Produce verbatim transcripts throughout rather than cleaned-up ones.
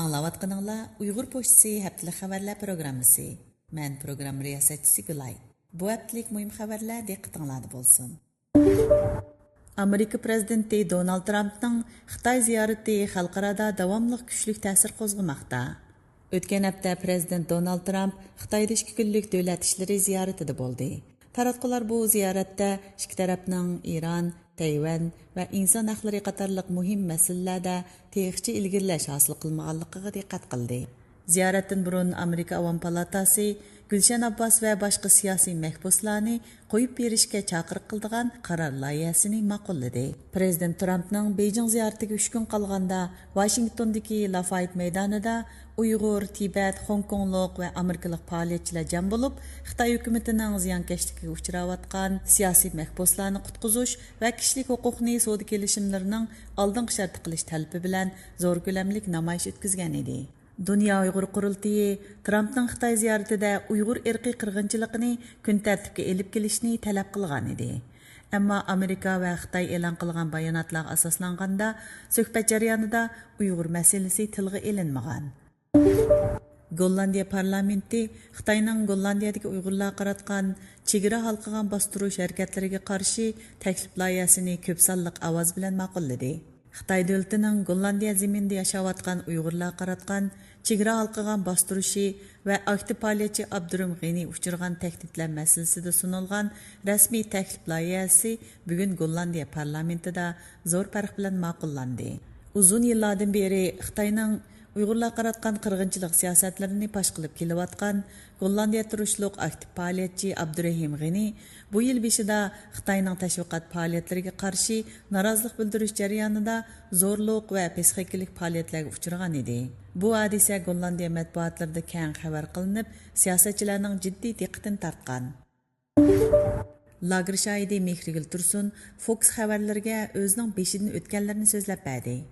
ئاڭلاۋاتقىنىڭلار ئۇيغۇر پوچتىسى ھەپتىلىك خەۋەرلەر پروگراممىسى. مەن پروگرامما رىياسەتچىسى گۈلاي. بۇ ھەپتىلىك مۇھىم خەۋەرلەر دىققىتىڭلاردا بولسۇن. ئامېرىكا پىرېزىدېنتى دونالد ترامپنىڭ خىتاي زىيارىتى خەلقئارادا داۋاملىق كۈچلۈك تەسىر قوزغىماقتا. ئۆتكەن ھەپتە پىرېزىدېنت دونالد ترامپ خىتايدا ئىككى كۈنلۈك دۆلەت ئىشلىرى زىيارىتىدە بولدى. تاراتقۇلار بۇ زىيارەتتە ئىككى تەرەپنىڭ ئىران، تەيۋەن ۋە ئىنسان ھەقلىرى قاتارلىق مۇھىم مەسىلىلەردە تېخىچە ئىلگىرىلەش ھاسىل قىلمىغانلىقىغا دىققەت قىلدى. زىيارەتتىن بۇرۇن ئامېرىكا ئاۋام پالاتاسى گۈلشەن ئابباس ۋە باشقا سىياسىي مەھبۇسلارنى قويۇپ بېرىشكە چاقىرىق قىلىدىغان قارار لايىھەسىنى ماقۇللىدى. پىرېزىدېنت ترامپنىڭ بېيجىڭ زىيارىتىگە ئۈچ كۈن قالغاندا، ۋاشىنگتوندىكى لافايت مەيدانىدا ئۇيغۇر، تىبەت، خوڭكوڭلۇق ۋە ئامېرىكىلىق پائالىيەتچىلەر جەم بولۇپ، خىتاي ھۆكۈمىتىنىڭ زىيانكەشلىكىگە ئۇچراۋاتقان سىياسىي مەھبۇسلارنى قۇتقۇزۇش ۋە كىشىلىك ھوقۇقنى سودا كېلىشىملىرىنىڭ ئالدىنقى شەرتى قىلىش تەلىپى بىلەن زور كۆلەملىك نامايىش ئۆتكۈزگەن ئىدى. دۇنيا ئۇيغۇر قۇرۇلتىيى ترامپنىڭ خىتاي زىيارىتىدە ئۇيغۇر ئىرقىي قىرغىنچىلىقىنى كۈن تەرتىپكە ئېلىپ كېلىشنى تەلەپ قىلغان ئىدى. ئەمما ئامېرىكا ۋە خىتاي ئېلان قىلغان باياناتلارغا ئاساسلانغاندا، سۆھبەت جەريانىدا ئۇيغۇر مەسىلىسى تىلغا ئېلىنمىغان. گوللاندىيە پارلامېنتى خىتاينىڭ گوللاندىيەدىكى ئۇيغۇرلارغا قاراتقان چېگرا ھالقىغان باستۇرۇش ھەرىكەتلىرىگە قارشى تەكلىپ لايىھەسىنى كۆپ سانلىق ئاۋاز بىلەن ماقۇللىدى. خىتاي دۆلىتىنىڭ گوللاندىيە زېمىنىدا ياشاۋاتقان ئۇيغۇرلارغا قاراتقان چېگرا ھالقىغان باستۇرۇشى ۋە ئاكتىپ پائالىيەتچى ئابدۇرۇم غېنى ئۇچرىغان تەھدىتلەر مەسىلىسىدە سۇنۇلغان رەسمىي تەكلىپ لايىھەسى بۈگۈن گوللاندىيە پارلامېنتىدا زور پەرق بىلەن ماقۇللاندى. ئۇزۇن يىللاردىن بېرى خىتاينىڭ ئۇيغۇرلارغا قاراتقان قىرغىنچىلىق سىياسەتلىرىنى پاش قىلىپ كېلىۋاتقان گوللاندىيە تۇرۇشلۇق ئاكتىپ پائالىيەتچى ئابدۇرېھىم غېنى بۇ يىل بېشىدا خىتاينىڭ تەشۋىقات پائالىيەتلىرىگە قارشى نارازىلىق بىلدۈرۈش جەريانىدا زورلۇق ۋە پىسخىكىلىك پائالىيەتلەرگە ئۇچرىغان ئىدى. بۇ ھادىسە گوللاندىيە مەتبۇئاتلىرىدا كەڭ خەۋەر قىلىنىپ، سىياسەتچىلەرنىڭ جىددىي دىققىتىنى تارتقان. لاگېر شاھىدى مېھرىگۈل تۇرسۇن فوكس خەۋەرلىرىگە ئۆزىنىڭ بېشىدىن ئۆتكەنلىرىنى سۆزلەپ بەردى.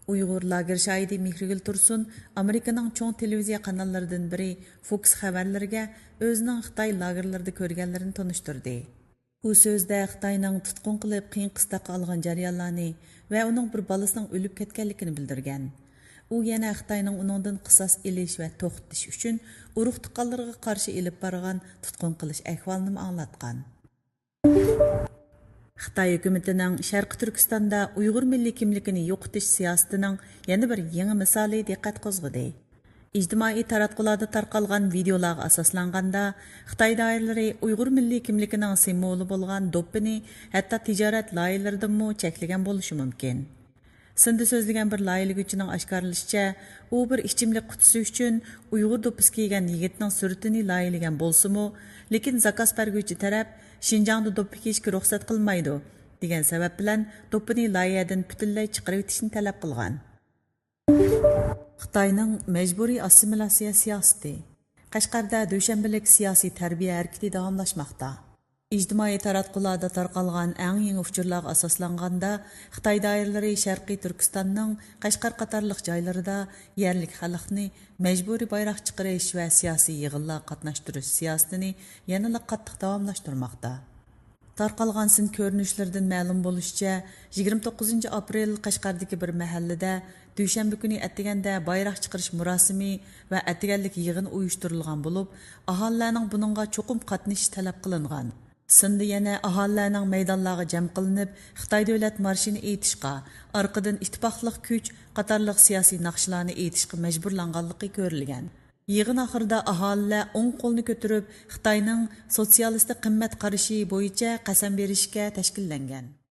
ئۇيغۇر لاگېر شاھىدى مېھرىگۈل تۇرسۇن ئامېرىكىنىڭ چوڭ تېلېۋىزىيە قاناللىرىدىن بىرى فوكس خەۋەرلىرىگە ئۆزىنىڭ خىتاي لاگېرلىرىدا كۆرگەنلىرىنى تونۇشتۇردى. ئۇ سۆزىدە خىتاينىڭ تۇتقۇن قىلىپ قىيىن قىستاققا ئالغان جەريانلارنى ۋە ئۇنىڭ بىر بالىسىنىڭ ئۆلۈپ كەتكەنلىكىنى بىلدۈرگەن. ئۇ يەنە خىتاينىڭ ئۇنىڭدىن قىساس ئېلىش ۋە توختىتىش ئۈچۈن ئۇرۇق-تۇغقانلىرىغا قارشى ئېلىپ بارغان تۇتقۇن قىلىش ئەھۋالىنىمۇ ئاڭلاتقان. خىتاي ھۆكۈمىتىنىڭ شەرقىي تۈركىستاندا ئۇيغۇر مىللىي كىملىكىنى يوقىتىش سىياسىتىنىڭ يەنە بىر يېڭى مىسالى دىققەت قوزغىدى. ئىجتىمائىي تاراتقۇلاردا تارقالغان ۋىدېئولارغا ئاساسلانغاندا، خىتاي دائىرىلىرى ئۇيغۇر مىللىي كىملىكىنىڭ سىمۋولى بولغان دوپپىنى ھەتتا تىجارەت لايىھىلىرىدىمۇ چەكلىگەن بولۇشى مۇمكىن. سىندا سۆزلىگەن بىر لايىھىلىگۈچىنىڭ ئاشكارىلىشىچە، ئۇ بىر ئىچىملىك قۇتىسى ئۈچۈن ئۇيغۇر دوپپىسى كىيگەن يىگىتنىڭ سۈرىتىنى لايىھىلىگەن بولسىمۇ، لېكىن زاكاز بەرگۈچى تەرەپ شىنجاڭدا دوپپا كىيىشكە رۇخسەت قىلمايدۇ، دېگەن سەۋەب بىلەن دوپپىنى لايىھەدىن پۈتۈنلەي چىقىرىۋېتىشنى تەلەپ قىلغان. خىتاينىڭ مەجبۇرىي ئاسسىمىلياتسىيە سىياسىتى. قەشقەردە دۈشەنبىلىك سىياسىي تەربىيە ھەرىكىتى داۋاملاشماقتا. ئىجتىمائىي تاراتقۇلاردا تارقالغان ئەڭ يېڭى ئۇچۇرلارغا ئاساسلانغاندا، خىتاي دائىرىلىرى شەرقىي تۈركىستاننىڭ قەشقەر قاتارلىق جايلىرىدا يەرلىك خەلقنى مەجبۇرىي بايراق چىقىرىش ۋە سىياسىي يىغىنلارغا قاتناشتۇرۇش سىياسىتىنى يەنىلا قاتتىق داۋاملاشتۇرماقتا. تارقالغان سىن كۆرۈنۈشلىرىدىن مەلۇم بولۇشىچە، يىگىرمە توققۇزىنچى ئاپرېل قەشقەردىكى بىر مەھەللىدە دۈشەنبە كۈنى ئەتىگەندە بايراق چىقىرىش مۇراسىمى ۋە ئەتىگەنلىك يىغىن ئۇيۇشتۇرۇلغان بولۇپ، ئاھالىلەرنىڭ بۇنىڭغا چوقۇم قاتنىشىشى تەلەپ قىلىنغان. سىندا يەنە ئاھالىلەرنىڭ مەيدانلارغا جەم قىلىنىپ، خىتاي دۆلەت مارشىنى ئېيتىشقا، ئارقىدىن ئىتتىپاقلىق كۈچ قاتارلىق سىياسىي ناخشىلارنى ئېيتىشقا مەجبۇرلانغانلىقى كۆرۈلگەن. يىغىن ئاخىرىدا ئاھالىلەر ئوڭ قولنى كۆتۈرۈپ، خىتاينىڭ سوتسىيالىستىك قىممەت قارىشى بويىچە قەسەم بېرىشكە تەشكىللەنگەن.